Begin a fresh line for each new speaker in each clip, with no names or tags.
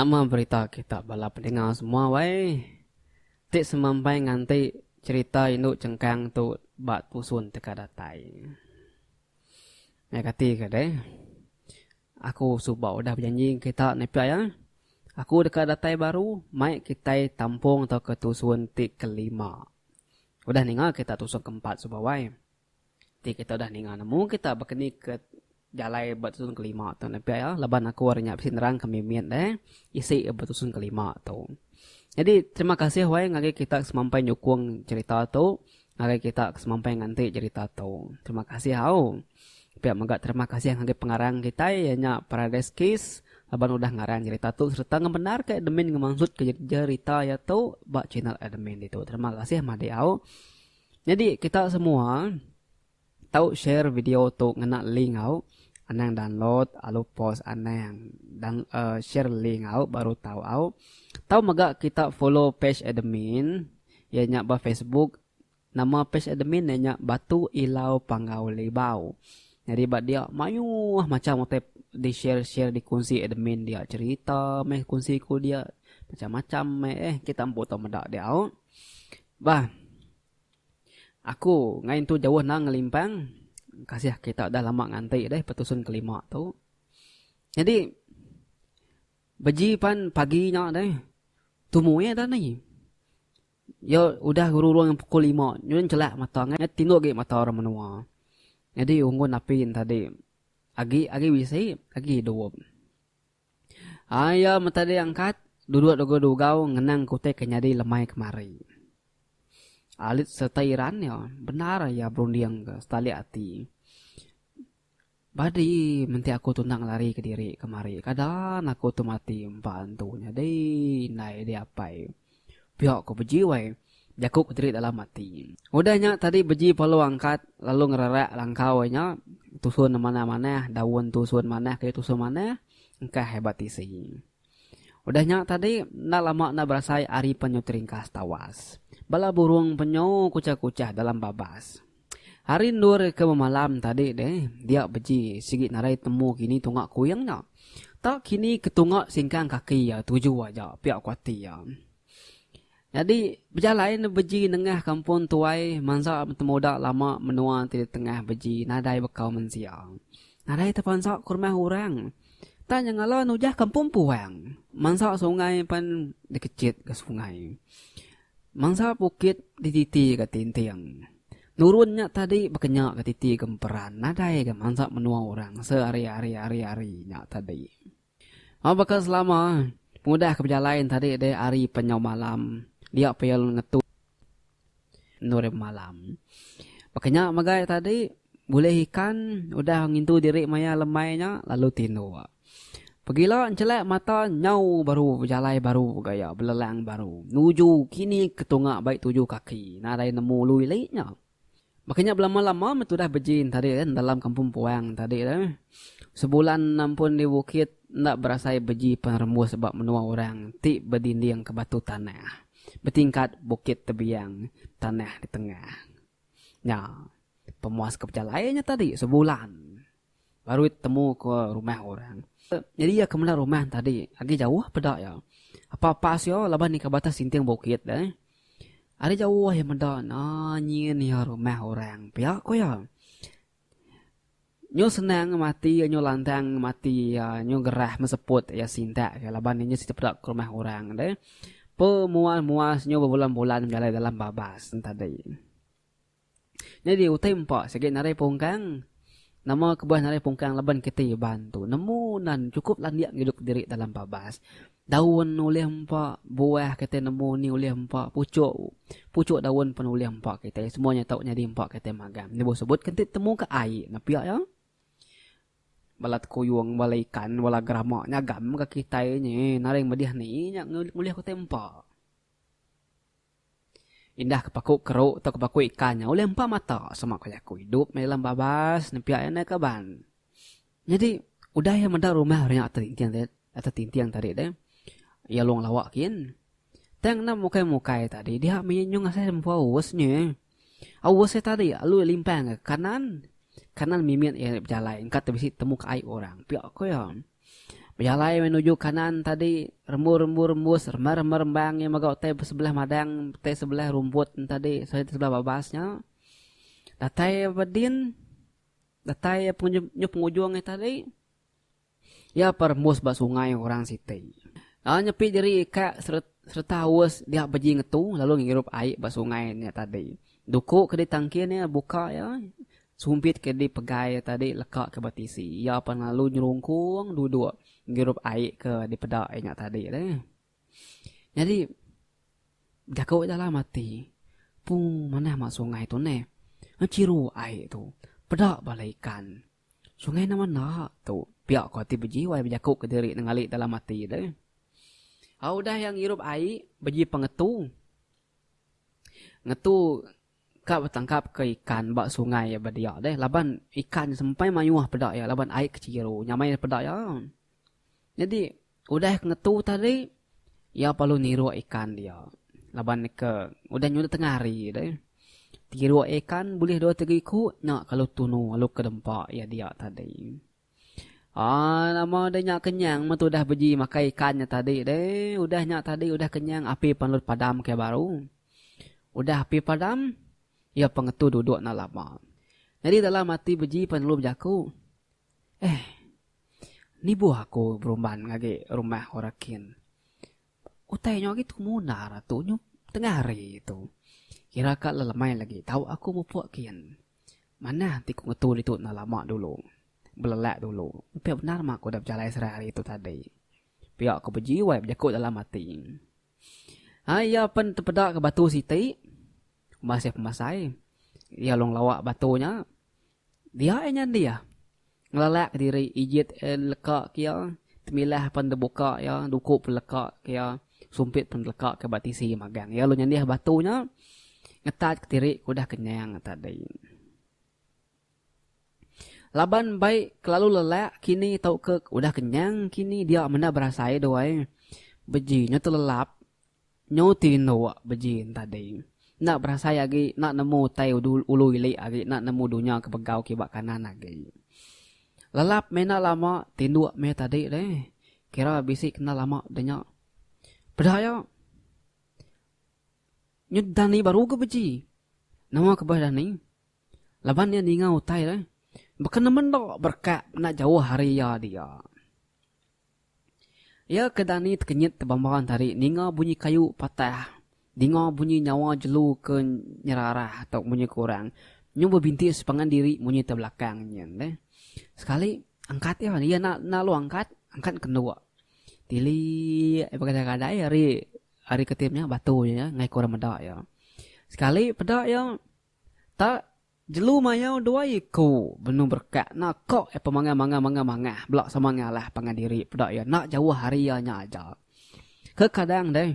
Nama berita kita bala peninga semua wai. Ti semampai nganti cherita indu chengkang tu ba tusun teka datai. Ngai kati ke deh. Aku suba udah bejanji ngan kita ne pia iya. Aku deka datai baru mai kitai tampung tauka tusun ti kelima. Udah ninga kita tusun keempat suba wai. Ti kita udah ninga nemu kita baka ni ke jalai ba tusun kelima tu ne pia iya laban aku ari nya bisi nerang ke mimit deh isi ba tusun kelima tu. Nyadi terima kasih wai ngagai kita ke semampai nyukung cherita tu ngagai kita ke semampai nganti cherita tu. Terima kasih au. Pia mega terima kasih ngagai pengarang kitai iya nya Paradise Kiss laban udah ngarang cherita tu sereta ngemendar ka admin ngemansut ke jerita iya tu ba channel admin ditu. Terima kasih madik au. Nyadi kita semua tau share video tu ngena link au anang download alu post anang dan uhh share link au baru tau au. Tau mega kita follow page admin iya nya ba facebook nama page admin iya nya Batu Ilau Panggau Libau. Nyadi ba dia mayuh macam utai di share share dikunsi admin dia cerita meh kunsi ku dia macam macam meh eh kita empu tau meda dia au. Bah. Aku ngai entu jauh endang ngelimpang. Kasih kita udah lama nganti deh petusun kelima tu. Nyadi beji pan pagi nya deh tumu iya dani. Iya udah ngerurung pukul lima nyun chelak mata ngai tinduk agi mata orang menua. Nyadi unggun api ne tadi agi agi bisi agi idup. Aya meta diri angkat, duduk dugau-dugau ngenang ke utai ke nyadi lemai kemari. Alit sereta iran iya, bendar iya berunding ke setalik ati. Badi menti aku tunang lari kediri kemari kadan aku tu mati empa antu nyadi indai di apai. Pia ko Beji wai jaku kediri dalam ati. Udah nya tadi Beji perlu angkat lalu ngererak langkau iya nya tusun manah-manah daun tusun manah kayu tusun manah engkah iya ba tisi. Udah nya tadi enda lama enda berasai ari penyu teringkas tawas. Bala burung penyu kuchah-kuchah dalam babas. Hari endur ke bemalam tadi deh, dia beji sigi nadai temu kini tunga kuing nya. Tak kini ke tunga singkang kaki iya tuju aja pia ku ati iya. Nyadi bejalai ne beji nengah kampung tuai mansa temuda lama menua ti ditengah beji nadai bekau mensia. Nadai tepansa ke rumah orang. Tang nyengala nujah kampung puang. Mansa sungai pan dikechit ke sungai. Mansa bukit dititi ga tinting. Nurun nya tadi bekenya ga titi ga emperan nadai ga mansa menua orang seari ari ari ari nya tadi. Au baka selama pengudah ke bejalai ne tadi deh ari penyau malam dia pia lalu ngetu endur iya bemalam. Baka nya mega iya tadi bulih ikan udah ngintu diri maya lemai nya lalu tinduk. Pegila enchelak mata nyau baru bejalai baru gaya belelang baru nuju kini ke tunga bai tuju kaki nadai nemu lu ili nya. Baka nya belama lama meh tudah bejin tadi eh dalam kampung puang tadi eh. Sebulan ampun di bukit enda berasai beji pen rembus ba menua orang ti bedinding ke batu tanah betingkat bukit tebiang tanah di tengah. Nya pemuas ke bejalai nya tadi sebulan. Baru temu ke rumah orang. Nyadi iya ke meda rumah tadi agi jauh peda iya. Apa pas iya laban nika batas tinting bukit deh. Ari jauh iya meda na nyin iya rumah orang pia ku iya. Nyu senang mati iya nyu lantang mati iya nyu gerah meseput iya sintak iya laban iya nyu siti peda ke rumah orang deh. Pemuas-muas nyu bebulan-bulan bejalai dalam babas tadi. Nyadi utai empa sigi narai pungkang. Nama kebuah narai pungkang laban kiti Iban tu nemu nan chukup landik ngidup diri dalam babas. Daun ulih empa, buah kitai nemu ni ulih empa, puchuk puchuk daun pun ulih empa kitai. Semua nya tau nyadi empa kitai magang. Lebuh sebut kenti temu ka ai ne pia iya. Bala tekuyung, bala ikan, bala gerama nyagam ka kitai nyi naring medih ni nya ngulih utai empa. Indah ke paku keruk tauka paku ikan nya ulih empa mata sema ku jaku idup meh dalam babas nempiak iya ndai kaban. Nyadi udah iya meda rumah orang nya atas tinting tadi atas tinting tadi deh iya long lawa kin. Tang enda mukai mukai tadi dia meh iya nyung asai empu aus nye. Aus iya tadi lalu limpang ke kanan, kanan mimit iya bejalai engka te bisi temu ke ai orang pia ku iya. Bejalai meh nuju kanan tadi rembu-rembu rembus remba-remba rembang iya mega utai sebelah madang utai sebelah rumput ne tadi sebelah babas nya. Datai ba din datai nyu pengujung iya tadi iya pa rembus ba sungai orang siti. Lalu nyepi diri ka sereta aus dia beji ngetu lalu ngirup ai ba sungai nya tadi. Duku ke ditangkin iya buka iya. Sumpit ke dipegai iya tadi leka ke ba tisi. Iya pan lalu nyerungkung duduk ngirup ai ke dipeda iya nya tadi deh. Nyadi bejaku dalam ati, Pung manah ma sungai tu neh. Chiru ai tu. Peda bala ikan. Sungai nama enda tu. Pia ko ati bejiwai bejaku kediri nengali dalam ati deh. Au udah iya ngirup ai beji pengetu. Ngetu Ka betangkap ke ikan ba sungai ba dia deh laban ikan sempai mayuh peda iya laban ai ke chiru nyamai peda iya. Nyadi udah ke ngetu tadi iya perlu niruk ikan dia laban ke udah nyudah tengah hari deh. Tiruk ikan bulih dua tiga iku nya kalu tunu lalu ke dempa iya dia tadi. Aaa nama deh nya kenyang meh tudah beji makai ikan nya tadi deh. Udah nya tadi udah kenyang api pan lalu padam ke baru. Udah api padam iya pengetu duduk enda lama. Nyadi dalam ati beji pan lalu bejaku Eh nibuh aku berumban ngagi rumah orang kin. Utai nya agi tumu endar atu nyu tengah hari tu. Kira ka lelemai lagi tau aku mupuk kin. Manah ti ku ngetu ditu enda lama dulu. Belelak dulu. Pia bendar mah aku udah bejalai serai hari tu tadi. Pia ku bejiwai bejaku dalam ati. Ai iya pen tepeda ke batu siti. Masih pemesai. Iya long lawa batu nya. Dia iya nyadi ah. Ngelelak kediri ijit leka ke iya, temilah pen tebuka iya, duku pen leka ke iya, sumpit pen leka ke ba tisi magang. Iya lalu nyandih batu nya ngetat kediri ke udah kenyang tadi. Laban bai kelalu lelak kini tauka udah kenyang kini dia menda berasai dua ai. Beji nya telelap. Nyu tinduk bejin tadi. Enda berasai agi enda nemu utai ulu ili agi enda nemu dunya ke begau kiba kanan agi. Lelap meh enda lama tinduk meh tadi deh. Kira bisi kena lama deh nya. Peda iya. Nyu dani baru ga beji. Nama ke bah dani. Laban iya ninga utai deh. Baka ne menda berekak enda jauh ari iya dia. Iya ke dani tekenyit tebamban tadi ninga bunyi kayu patah, dinga bunyi nyawa jelu ke nyerarah tau munyi ke orang nyu bebintis pangan diri munyi te belakang nyin deh. Sekali angkat iya, iya enda enda lalu angkat, angkat kenduk. Tilik begadai-gadai ari ari ke tim nya batu nya ngagai ke orang meda iya. Sekali peda iya tak Jelu mayau dua iku benung berekak naka iya pemangah mangah mangah mangah bela sama ngalah pangan diri peda iya enda jauh ari iya nya aja. Kekadang deh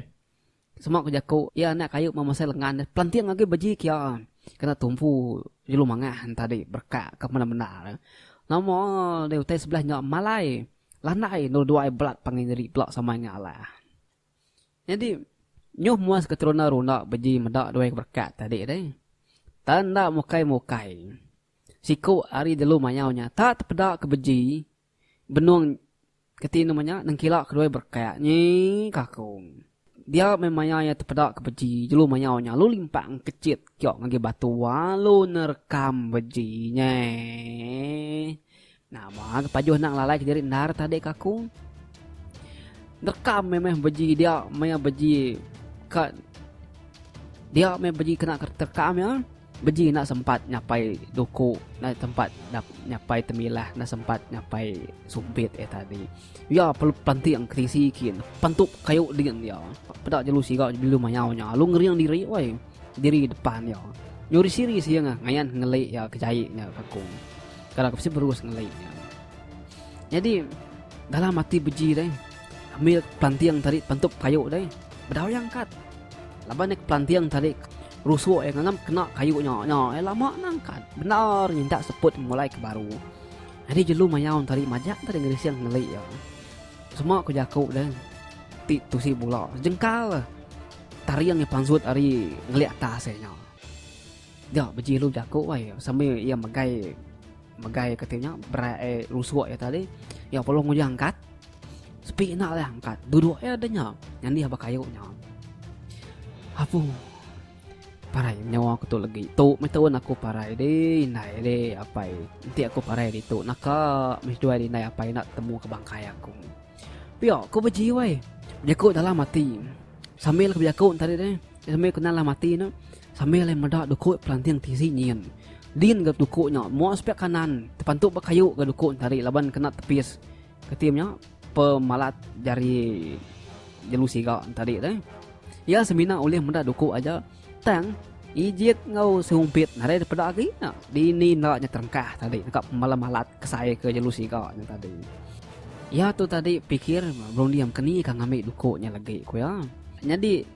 sema ku jaku iya anak kayu memasai lengan deh pelanting agi beji kia kena tumpu jelu mangah tadi berekak ke bendar bendar. Nama deh utai sebelah nya malai landai endur dua belat pangan diri bela sama ngalah. Nyadi, nyuh muas ke terunda runda beji meda duai ke berekat tadi deh. Tan enda mukai-mukai. Siku ari jelu mayau nya tak tepeda ke beji benung keti nama nya nengkila ke duai berekat nyi ka aku. Dia meh maya iya tepeda ke beji jelu mayau nya lalu limpang kechit kiok ngagai batu lalu nerekam beji nya. Nama ke pajuh enda ngelalai kediri endar tadi ka aku. Nekam meh meh beji dia maya beji ka dia meh beji kena terekam iya. Beji enda sempat nyapai duku enda sempat nyapai temilah enda sempat nyapai sumpit iya tadi. Iya perlu panting ke tisi kin pantup kayu din iya. Peda jelu siga jelu mayau nya lalu ngering diri weh diri depan iya. Nyuri siri siang ngayan ngeli iya ke jai nya ka aku. Kada ke bisi berus ngeli nya. Nyadi dalam ati beji deh ambil pelanting tadi pentup kayu deh bedau iya angkat. Laban iya ke pelanting tadi rusuk iya ngangam kena kayu nya nya iya lama ne angkat bendar nyintak seput mulai ke baru. Nyadi jelu mayau tadi majak tadi ngerising ngeli iya. Sema ku jaku deh ti tusi bula jengkal taring iya pansut ari ngeli atas iya nya. Dia beji lu bejaku ai sambil iya megai megai kati nya berai rusuk iya tadi iya perlu ngujung angkat. Tapi enda alai angkat. Duduk iya deh nya nyandih ba kayu nya. Apu. Parai nyawa aku tu legi. Tu meh taun aku parai deh indai deh apai. Enti aku parai ditu naka meh seduai indai apai enda tetemu ke bangkai aku. Pia ku beji weh. Bejaku dalam ati. Sambil ke bejaku tadi deh sambil ke dalam ati ne sambil iya meda duku pelanting tisi nyin. Din ga duku nya mua sepiak kanan tepantup ba kayu ga duku tadi laban kena tepis. Keti nya pemalat jari jelu siga tadi tu. Iya semina ulih meda duku aja tang ijit enggau serumpit nadai dipeda agi nya. Dini enda nya terengkah tadi neka pemalat-malat kesai ke jelu siga nya tadi. Iya tu tadi pikir berunding keni ka ngambi duku nya legi ku iya. Nyadi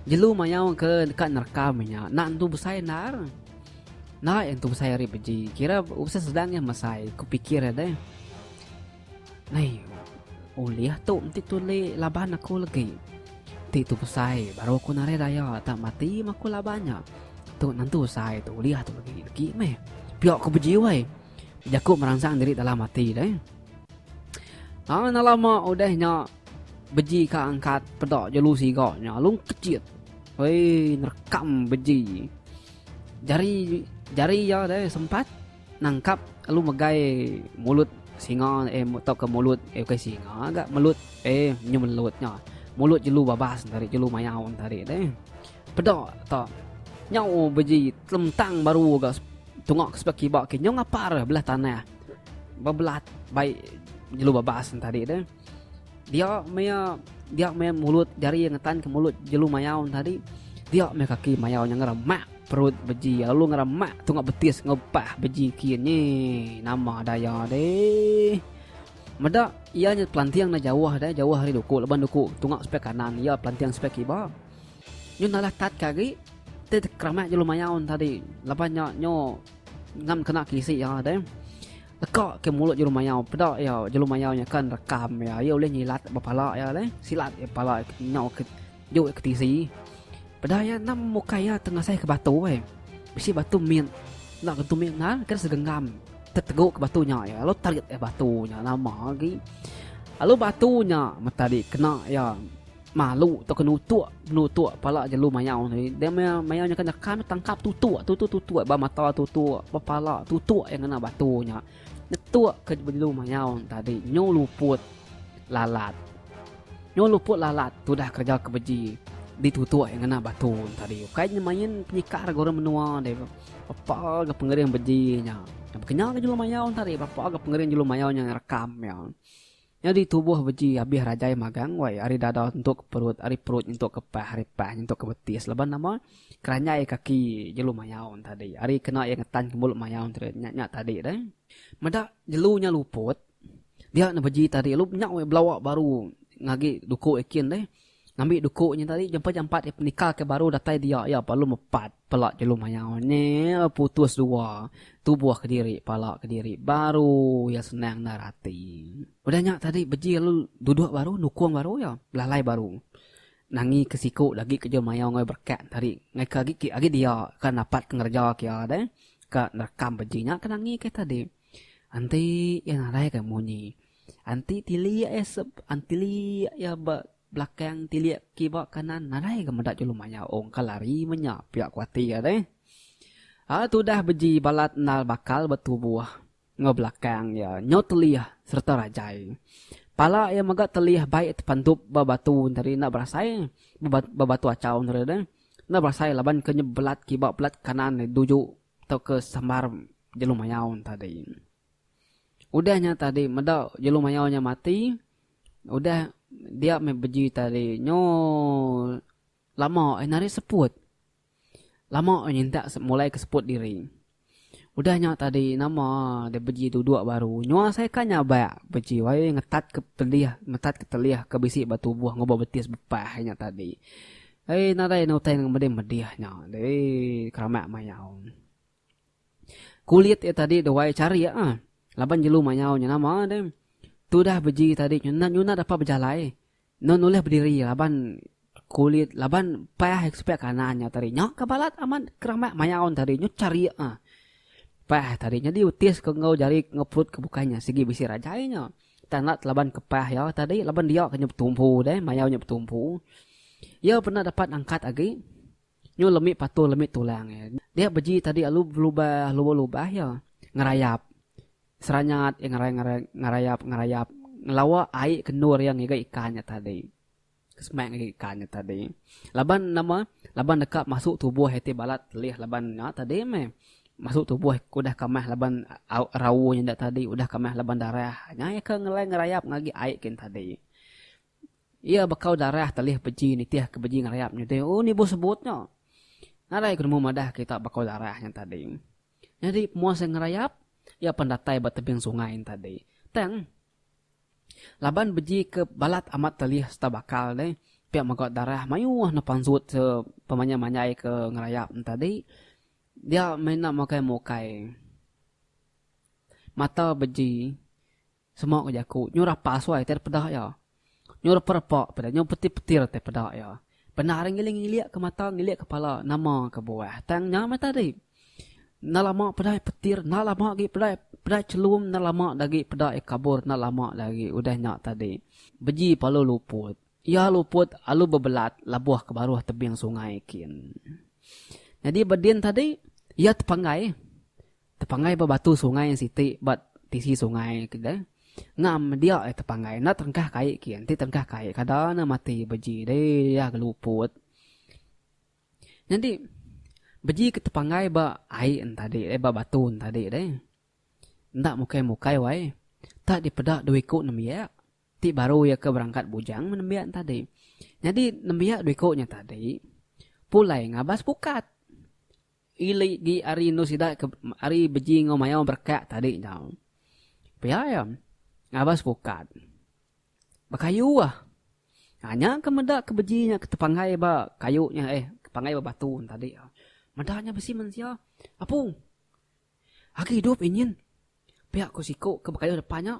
jelu mayau ke deka nerekam nya enda entu besai endar. Enda iya entu besai ari beji. Kira besai sedang iya mesai ku pikir iya deh. Nai ulih tu enti tuli laban aku legi. Enti tu besai baru aku narai daya tak mati meh aku laban nya. Tu nentu besai tu ulih tu legi legi meh. Pia ku beji weh. Jaku meransang diri dalam ati deh. Aa enda lama udah nya beji ka angkat peda jelu siga nya lalu kechit. Oi nerekam beji. Jari jari iya deh sempat nangkap lalu megai mulut singa eh tauka mulut eh ukai singa ga melut eh nyu melut nya mulut jelu babas tadi jelu mayau tadi deh. Peda ta nyau beji telentang baru ga tunga ke sebelah kiba ke nyau ngapar belah tanah bebelat bai jelu babas tadi deh. Dia maya dia maya mulut jari iya ngetan ke mulut jelu mayau tadi dia meh kaki mayau nya ngeremak perut beji lalu ngeremak tunga betis enggau pah beji kin nyi nama daya deh. Meda iya nya pelanting ne jauh deh jauh ari duku laban duku tunga sepiak kanan iya pelanting sepiak kiba. Nyu nalah tat ke agi ti keramak jelu mayau tadi laban nya nyu ngam kena kisi iya deh. Leka ke mulut jelu mayau peda iya jelu mayau nya kan rekam iya iya ulih nyilat ba pala iya leh silat iya pala iya nyau ke juk iya ke tisi peda iya endang mukai iya tengasai ke batu ai bisi batu mit enda tentu mit endar ke segenggam tetegu ke batu nya iya lalu tarit iya batu nya nama agi lalu batu nya meh tadi kena iya. Malu tauka nutuk nutuk pala jelu mayau tu. Dia maya mayau nya kan nyekan tangkap tutuk tutuk tutuk ba mata tutuk ba pala tutuk iya ngena batu nya. Nyetuk ke jelu mayau tadi nyu luput lalat. Nyu luput lalat tudah kereja ke beji ditutuk iya ngena batu tadi. Ukai nya main penyikar ga orang menua deh. Papa ga pengering beji nya. Kenya ga jelu mayau tadi papa ga pengering jelu mayau nya ngerekam iya. Nyadi tubuh beji abih rajai magang wai ari dada nyentuk ke perut, ari perut nyentuk ke pah, ari pah nyentuk ke betis laban nama keranjai kaki jelu mayau ne tadi ari kena iya ngetan ke mulut mayau ne tadi nya nya tadi deh. Meda jelu nya luput dia ne beji tadi lalu nya wai belawa baru ngagi duku ikin deh. Ngambi duku nya tadi jampat jampat iya penikal ke baru datai dia iya perlu mepat pala jelu mayau nya putus dua tubuh kediri pala kediri baru iya senang endar ati. Udah nya tadi beji lalu duduk baru nukung baru iya belalai baru nangi ke siku lagi ke jelu mayau enggau berekat tadi ngai ke agi agi dia ka napat ke ngereja ke iya deh ka nerekam beji nya ke nangi ke tadi. Enti iya nadai ka munyi Enti tilik iya sep tilik iya ba belakang tilik kiba kanan nadai ga meda jelu mayau ong ka lari meh nya pia ku ati iya deh. Aa tudah beji balat endar bakal ba tubuh enggau belakang iya nyau telih sereta rajai. Pala iya mega telih bai tepantup ba batu tadi enda berasai ba batu achau tadi deh. Enda berasai laban ke nyebelat kiba belat kanan duju tauka sambar jelu mayau tadi. Udah nya tadi meda jelu mayau nya mati udah dia meh beji tadi nyo lama eh narit seput. Lama eh nyintak mulai ke seput diri. Udah nya tadi nama deh beji duduk baru nyua sai ka nyabak beji wai ngetat ke pedih ngetat ke telih ke bisi ba tubuh enggau ba betis bepah nya tadi. Ei nadai ne utai medih medih nya deh keramak mayau. Kulit iya tadi duai charik ah. Laban jelu mayau nya nama deh. Tudah beji tadi nyuna nyuna dapat bejalai. Enda nulih bediri laban kulit laban pah sepiak kanan nya tadi. Nya ka balat amat keramak mayau ne tadi nyu charik ah. Pah tadi nyadi utis ke enggau jari enggau perut ke bukai nya sigi bisi rajai nya. tang enda telaban kepah iya tadi laban dia ke nya betumpu deh mayau nya betumpu. Iya pernah dapat angkat agi nyu lemi patung lemi tulang iya. Dia beji tadi lalu belubah lubah-lubah iya ngerayap seranyat iya ngerayap ngerayap ngelawa ai ke endur iya ngiga ikan nya tadi. Semak ngagai ikan nya tadi. Laban nama? Laban deka masu tubuh iya ti balat telih laban nya tadi meh. Masu tubuh ke udah kamah laban rawu nya enda tadi udah kamah laban darah. Nya iya ke ngelai ngerayap ngagi ai kin tadi. Iya bekau darah telih beji nitih ke beji ngerayap nya ti. Oh nibuh sebut nya. Nadai ku nemu madah kita bekau darah nya tadi. Nyadi pemuas iya ngerayap, iya pan datai ba tebing sungai nya tadi. Tang. Laban beji ke balat amat telih sereta bakal deh, pia mega darah mayuh ne pansut sepemanjai-manjai ke ngerayap ne tadi, dia meh enda mukai-mukai. Mata beji sema ke jaku nyu rapas wai tai peda iya. Nyu repa-repa peda nyu petir-petir tai peda iya. Bendar ngilik-ngilik ke mata ngilik ke pala nama kebuah tang nya meh tadi. Enda lama peda iya petir enda lama agi peda peda chelum enda lama da agi peda iya kabur enda lama da agi udah nya tadi. Beji palu luput. Iya luput alu bebelat labuh ke baruh tebing sungai kin. Nyadi ba din tadi iya tepanggai tepanggai ba batu sungai siti ba tisi sungai ke deh. Ngam dia iya tepanggai enda terengkah ke ai kin ti terengkah ke ai kada ne mati beji deh iya ke luput. Nyadi beji ke tepanggai ba ai ne tadi deh ba batu ne tadi deh. Enda mukai mukai wai tak dipeda dua iku nembiak ti baru iya ke berangkat bujang meh nembiak ne tadi. Nyadi nembiak dua iku nya tadi pulai ngabas pukat. Ili gi ari endu sida ke ari beji enggau mayau berekak tadi nya. Pia iya ngabas pukat. Bekayu ah. Ha nya ke meda ke beji nya ke tepanggai ba kayu nya eh tepanggai ba batu ne tadi. Meda nya bisi mensia. Apu. Agi idup inyin. Pia ku siku ke bekayu depan nya.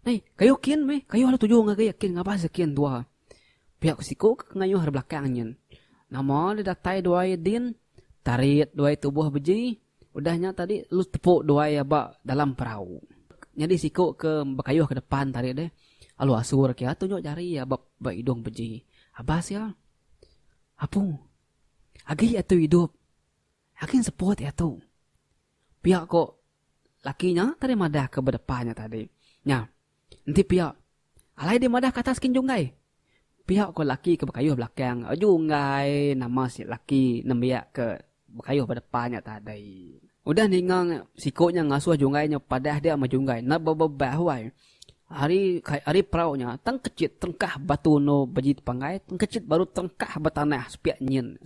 Nai, kayuh kin meh, kayuh lalu tuju ngagai iya kin ngabas iya kin dua. Pia ku siku ke ngayuh ari belakang nyin. Nama deh datai duai iya din, tarit duai tubuh beji, udah nya tadi lalu tepu duai iya ba dalam perau. Nyadi siku ke bekayuh ke depan tadi deh, lalu asur ke iya tunjuk jari iya ba ba idung beji. Abas iya. Apu. Agi iya tu idup. Agi enseput iya tu. Pia ko Laki nya tadi madah ke bedepan nya tadi. Nya. Enti pia, alai deh madah ke atas kin junggai. Pia ko laki ke bekayuh belakang junggai nama si laki nembiak ke bekayuh bedepan nya tadi. Udah ninga siko nya ngasuh junggai nya padah dia meh junggai enda bebebah wai. Ari ari perau nya tang kechit tengkah batu enu beji tepanggai tang kechit baru tengkah ba tanah sepiak nyin.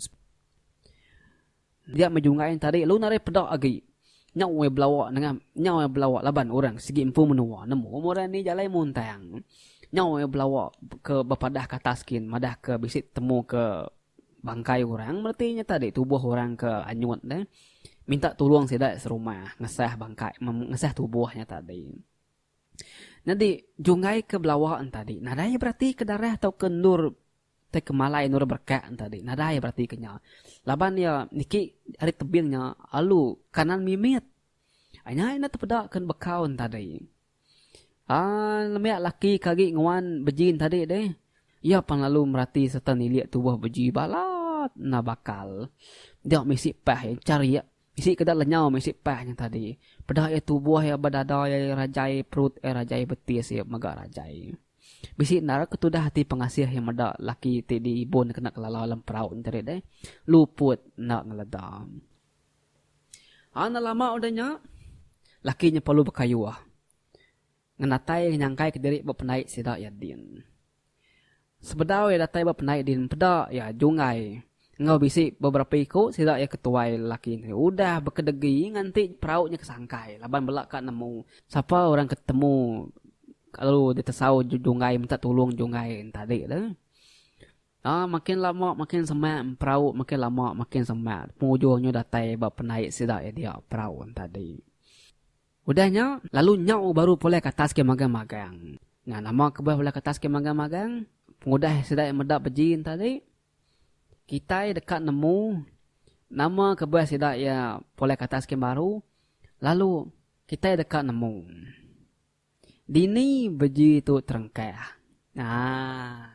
Dia meh junggai tadi lalu nadai peda agi. Nyau iya belawa nengah nyau iya belawa laban orang sigi empu menua nemu meh orang ni jalai muntang. Nyau iya belawa ke bepadah ke atas kin madah ke bisi temu ke bangkai orang reti nya tadi tubuh orang ke anyut deh minta tulung sida serumah ngesah bangkai ngesah tubuh nya tadi. Nyadi junggai ke belawa tadi nadai berati ke darah tauka endur Tai kemalai endur berekak ne tadi nadai berati ke nya. Laban iya niki ari tebing nya alu kanan mimit. Nya enda tepeda ke bekau ne tadi. Aaa nembiak laki ke agi nguan beji ne tadi deh. Iya pan lalu merati sereta nilik tubuh beji balat enda bakal. Dia misi pah iya charik bisi keda lenyau misi pah nya tadi. Peda iya tubuh iya ba dada iya rajai perut iya rajai betis iya mega rajai. Bisi endar ke tudah ati pengasih iya meda laki ti diibun kena kelala dalam perau nya tadi deh. Luput enda ngeleda. Enda lama udah nya, laki nya perlu bekayuh ngenatai nyangkai kediri ba pendai sida iya din. Sebedau iya datai ba pendai din peda iya Junggai enggau bisi beberapa iku sida iya ketuai lelaki ne udah bekedegi nganti perau nya ke sangkai laban bela ka nemu sapa orang ke temu lalu ditesau Junggai minta tulung Junggai tadi tu. Aaa makin lama makin semak perau makin lama makin semak pengujung nyu datai ba pendai sida iya dia perau tadi. Udah nya, lalu nyau baru pulai ke atas ke magang-magang. Nya nama kebuah pulai ke atas ke magang-magang? Pengudah sida iya meda beji enti tadi, kitai deka nemu nama kebuah sida iya pulai ke atas ke baru, lalu kitai deka nemu. Dini beji tu terengkah. Haa.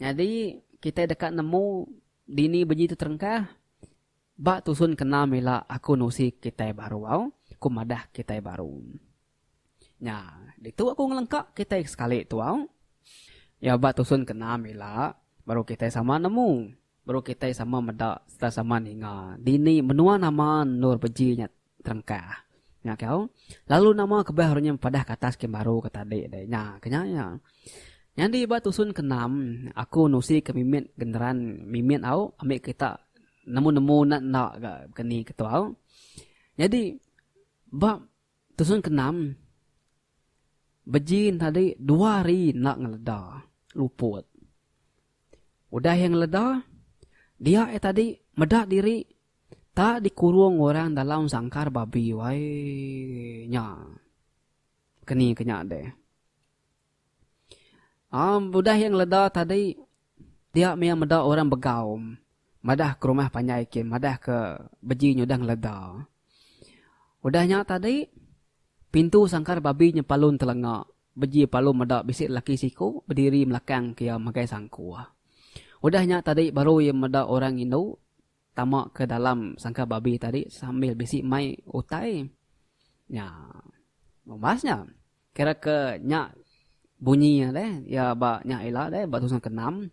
Nyadi kitai deka nemu dini beji tu terengkah ba tusun kena mila aku nusi kitai baru au. Ku madah kitai baru. Nya, ditu aku ngelengka kitai sekali tu au. Ya ba tusun kena mila baru kitai sama nemu. Baru kitai sama meda sereta sama ninga dini menua nama endur beji nya terengkah. Nya ke au. Lalu nama kebah orang nya padah ke atas ke baru ke tadi deh. Nya ke nya iya. Nyadi ba tusun ke enam aku nusi ke mimit genteran mimit au ambi kita nemu-nemu enda enda ga keni ke tu au. Nyadi ba tusun ke enam beji ne tadi dua hari enda ngeleda luput. Udah iya ngeleda, dia iya tadi meda diri tak dikurung orang dalam sangkar babi wai nya. Keni ke nya deh. Aaa udah iya ngeleda tadi dia mih iya meda orang begau madah ke rumah panjai kin madah ke beji nya udah ngeleda. Udah nya tadi pintu sangkar babi nya palun telenga Beji Palu meda bisi lelaki siku bediri melakang ke iya megai sangkuh. Udah nya tadi baru iya meda orang indu tama ke dalam sangka babi tadi sambil bisi mai utai. Nya umbas nya. Kira ke nya bunyi iya deh iya ba nya ila deh ba tusun ke enam.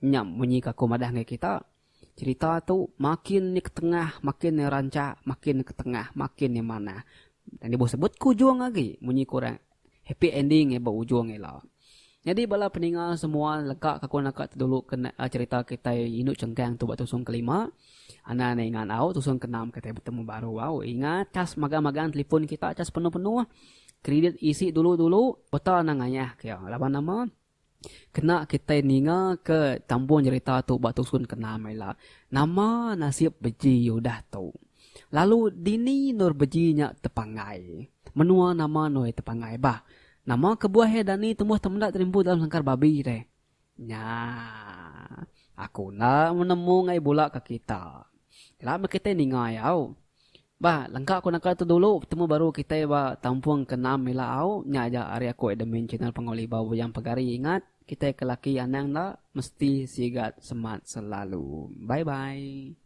Nya munyi ke aku madah ngagai kita. Cherita tu makin nya ketengah makin nya rancak makin nya ketengah makin nya manah. Tang dibuh sebut ke ujung agi munyi ku orang happy ending iya ba ujung ila. Nyadi bala peninga semua leka ka ku naka ti dulu ke cherita kitai indu chengkang tu ba tusun kelima. Anang enda ingat au tusun keenam kitai betemu baru au. Ingat cas magang-magang telefon kita cas penuh-penuh kredit isi dulu-dulu beta anang ngayah ke iya laban nama. Kena kitai ninga ke tampung jerita tu ba tusun ke enam ila. Nama nasib beji udah tu? Lalu dini endur beji nya tepanggai? Menua nama endur iya tepanggai bah? Nama kebuah iya dani tumbuh temenda terimpu dalam sangkar babi deh? Nya. Aku enda menemu ngai bula ke kita. Ila meh kitai ninga iya au. Bah, lengka ku naka tu dulu betemu baru kitai ba tampung ke enam ila au nya aja ari aku admin channel Panggau Libau Bujang Pegari ingat kitai ke laki anang enda mesti sigat semat selalu. Bye bye.